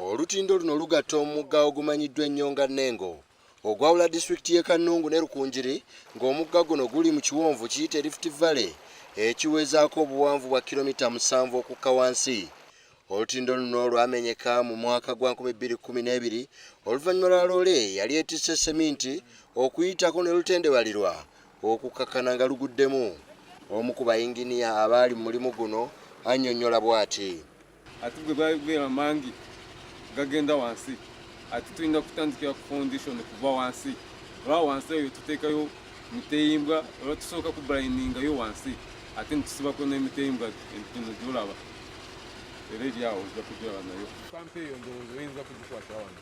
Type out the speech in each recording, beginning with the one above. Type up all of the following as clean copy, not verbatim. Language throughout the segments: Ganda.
Olutindo luno lugatta omugga ogumanyiddwa ennyo nga Nengo ogwawula disitulikiti y'e Kannungu ne Rukungiri, ng'omugga guno guli mu kiwonvu kiyite Rift Valley ekiwezaako obuwanvu bwa kilomita 7 okukka wansi. Olutindo luno lwamenyeka mu mwaka gwa 2012 oluvannyuma lwa loole yali etisse seminti okuyitako ne lutendebalirwa okukakkana nga luguddemu. Omu ku bayinginiya abaali mu mulimu guno annyonnyola bw'ati. Ate bwe gabeera mangi gagenda wansi, ate tulina kutandikira ku foundation kuva wansi. Olwa wansi eyo tuteekayo miteyimbwa, olwa tusooka kubrayiningayo wansi, ate netusibako n'emiteyimbwa gino gyolaba era eri awo, ojja kugiraba nayo pampa eyo, ndowooza oyinza kugikwata wano.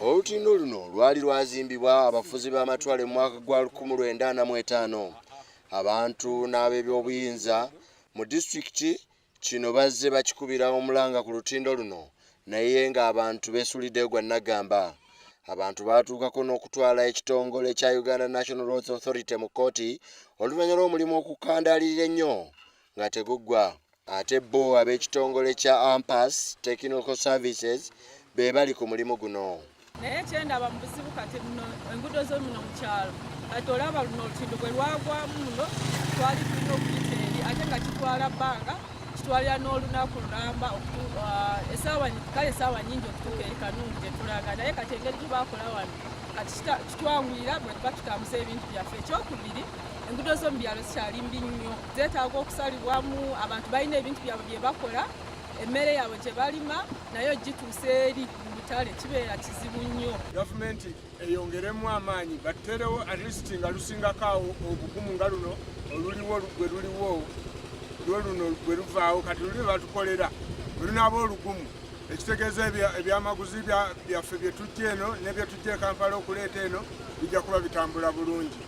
Olutindo luno lwali lwazimbibwa abafuzi b'amatwale mu mwaka gwa 1945. Abantu n'ab'ebyobuyinza mu disitulikiti kino bazze bakikubira omulanga ku lutindo luno, naye ng'abantu beesuliddeyo gwa nnagamba. Abantu baatuukako n'okutwala ekitongole kya Uganda National Roads Authority mu kkooti oluvannyuma lw'omulimu okukandaalirira ennyo nga teguggwa. Ate bo ab'ekitongole kya Ampas Technical Services be bali ku mulimu guno. Naye kyendaba mu buzibu kati muno enguudo zo muno mu kyalo, kati olaba luno olutindo bwe lwagwamu muno, twali tulina okuyita eri, ate nga kitwala bbanga, kitwalira n'olunaku lulamba, esaawa, kale esaawa nyingi okutuuka eri Kanungu gye tulaga. Naye kati engeri gye bakola wano kati kitwanguyira bwe tuba tutambuza ebintu byaffe. Ekyokubiri, enguudo z'omu byalo zikyali mbi nnyo, zeetaaga okusalibwamu. Abantu balina ebintu byabwe bye bakola, emmere yaabwe gye balima, naye ogituusa eri mu butale kibeera kizibu nnyo. Gavumenti eyongeremu amaanyi, baterewo at least nga lusingako awo obugumu nga luno oluliwo gwe luliwo lwo luno gwe luvaawo. Kati luli batukolera bwe lunaaba olugumu, ekitegeeza ebyamaguzi byaffe bye tujja eno ne bye tujja e Kampala okuleeta eno bijja kuba bitambula bulungi.